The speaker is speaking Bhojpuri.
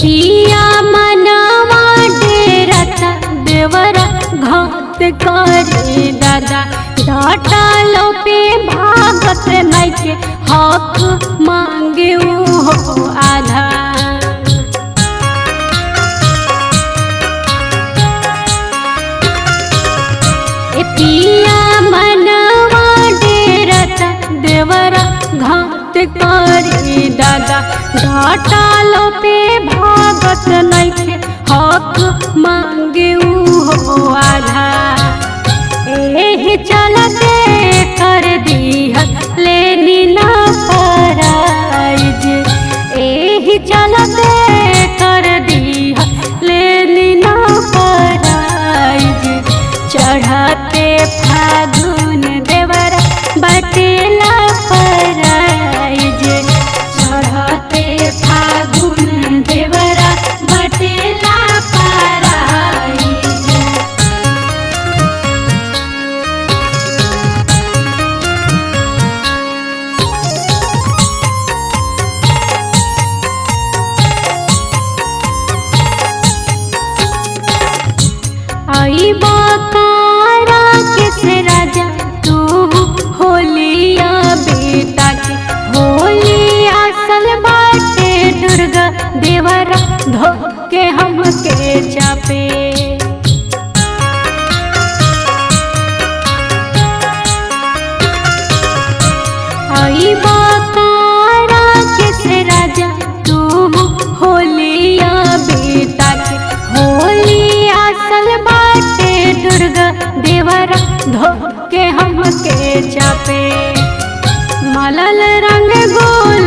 पिया मनवा डेरता देवरा घात करे दादा डाटालो पे भागत नइखे हक मांगे हो आधा। ए पिया मनवा डेरता देवरा घात करे दादा डाटालो पे भागत नइखे हक मांगे हो आधा। एही चलते कर दिया लेनी ना पराइज, एही चलते कर दिया लेनी ना पराइज। चढ़ते फागुन देवरा बटेला पराइज, चढ़ते फागुन देवरा बटेला पराइज। आई बाकारा किस राजा तू होलिया बेटा के होली असल बाटे दुर्गा देवरा धोके हमके चापे। आई बाकारा किस राजा तू होलिया बेटा के होली असल बाटे दुर्गा देवरा धोके हमके चापे। मलल रंग गोल